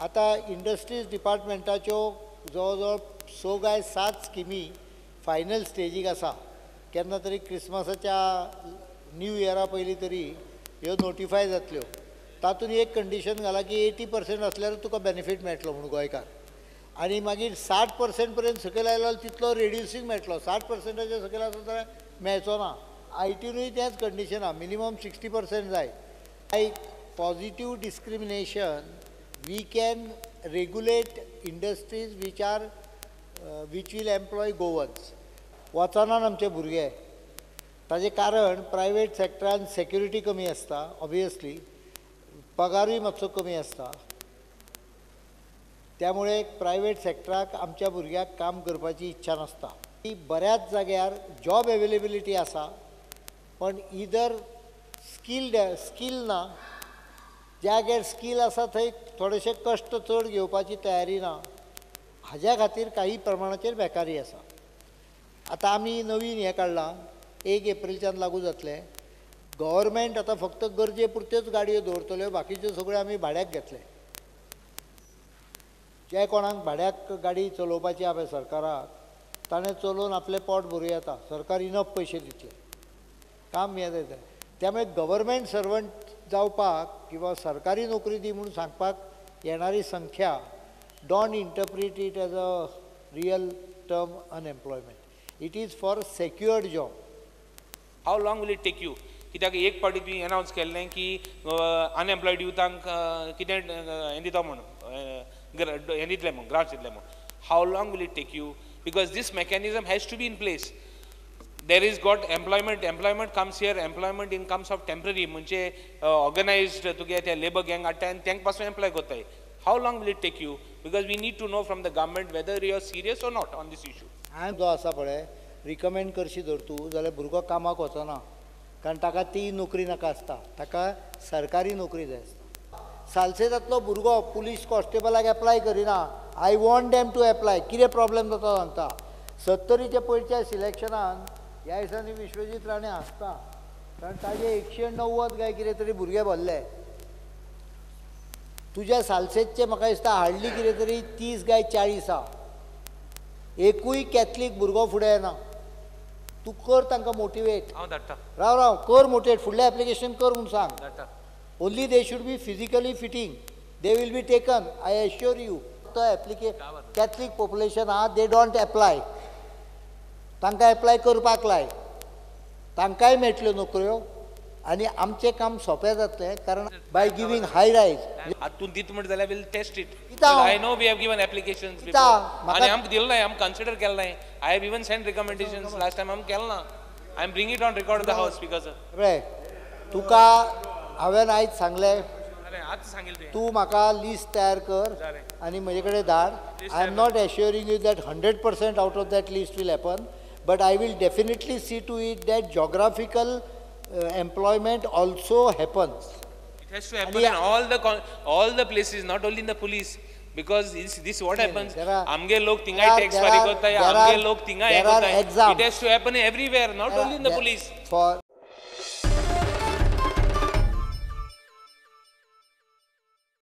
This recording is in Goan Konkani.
आतां इंडस्ट्रीज डिपार्टमेंटाच्यो जवळ जवळ 6 काय 7 स्किमी फायनल स्टेजीक आसा. केन्ना तरी क्रिसमसाच्या न्यू इयरा पयलीं तरी ह्यो नोटिफाय जातल्यो. तातूंत एक कंडिशन घाला की 80% आसल्यार तुका बेनिफीट मेळटलो म्हणून गोंयकार, आनी मागीर 60% पर्यंत सकयल आयलो जाल्यार तितलो रेड्युसींग मेळटलो. 60%च्या सकयल आसत जाल्यार मेळचो ना. आयटीनूय तेंच कंडिशन आहा, मिनिमम 60% जाय. Like positive discrimination we can regulate industries which are which will employ Goans. वचनान आमचे भुरगे, ताजें कारण प्रायवेट सॅक्टरान सेक्युरिटी कमी आसता, ऑबियसली पगारूय मातसो कमी आसता, त्यामुळे प्रायवेट सॅक्टराक आमच्या भुरग्याक काम करपाची इच्छा नासता. बऱ्याच जाग्यार जॉब एवेलेबिलिटी आसा, पण इदर स्कील ना. ज्या जाग्यार स्कील आसा थंय थोडेशे कश्ट चड घेवपाची तयारी ना. हाज्या खातीर काही प्रमाणाचेर बेकारी आसा. आतां आमी नवीन हें काडलां, 1 एप्रिलच्यान लागू जातलें. गव्हर्मेंट आतां फक्त गरजे पुरत्योच गाडयो दवरतल्यो, बाकीच्यो सगळ्यो आमी भाड्याक घेतले. जे कोणाक भाड्याक गाडी चलोवपाची आहा पळय सरकाराक, ताणें चलोवन आपलें पोट भरूं येता, सरकार इनफ पयशे दितले, काम हें जायते. त्यामुळे गव्हर्मेंट सर्वंट जावपाक किंवा सरकारी नोकरी दी म्हणून सांगपाक येणारी संख्या, don't interpret it as a real term unemployment. It is for secured job. How long will it take you? कित्याक एक पावटी तुवें एनावन्स केल्लें की अनएम्प्लॉयड युथांक कितें हें दिता म्हूण, हें दितलें म्हूण, ग्रांट्स दितलें म्हूण. How long will it take you? Because this mechanism has to be in place. There is got employment, employment comes here, employment in comes of temporary, म्हणजे ऑर्गनायज्ड तुगे ते लेबर गँग हाडटा आनी तांकां पासून एम्प्लॉय करताय. How long will it take you? Because we need to know from the government whether you are serious or not on this issue. हांवें जो आसा पळय रिकमेंड करशी जर तूं जाल्यार भुरगो कामाक वचना, कारण ताका ती नोकरी नाका आसता, ताका सरकारी नोकरी जाय आसता. सालसेतांतलो भुरगो पुलीस कॉन्स्टेबलाक एप्लाय करिना. I want them to apply. कितें प्रॉब्लेम जाता सांगता. 70च्या पयच्या सिलेक्शनान ह्या दिसांनी विश्वजीत राणे हांसता, कारण ताजे 190 काय कितें तरी भुरगे भरले. तुज्या सालसेतचे म्हाका दिसता हाडली कितें तरी 30 काय 40 आहा. एकूय कॅथलीक भुरगो फुडें येना. तूं कर तांकां मोटिवेट. हांव धाडटा. राव राव, कर मोटिवेट, फुडलें एप्लिकेशन कर म्हूण सांग. धाडटा. Only they should be physically fitting, they will be taken, I assure you. तो कॅथलीक पॉप्युलेशन आहा, they don't apply. तांकां एप्लाय करपाक लाय, तांकांय मेळटल्यो नोकऱ्यो आनी आमचें काम सोंपें जातलें, कारण बाय गिवींग हाय रायज. तूं दित म्हणटा जाल्यार we'll test it. I know we have given applications आनी आमकां दिलें ना, आमकां कन्सिडर केलें ना. I have even send recommendations last time, आमकां केलें ना. I am bring it on record of the house because पळय तुका हांवें आयज सांगलें, तूं म्हाका लिस्ट तयार कर आनी म्हजे कडेन धाड. I am not assuring you that 100% out of that list will happen, but I will definitely see to it that geographical employment also happens. It has to happen in all the places, not only in the police, because this what happens. आमगे लोक थिंगाय टॅक्स फारीक करताय, आमगे लोक थिंगाय हें करताय. It has to happen everywhere, not only in the police. For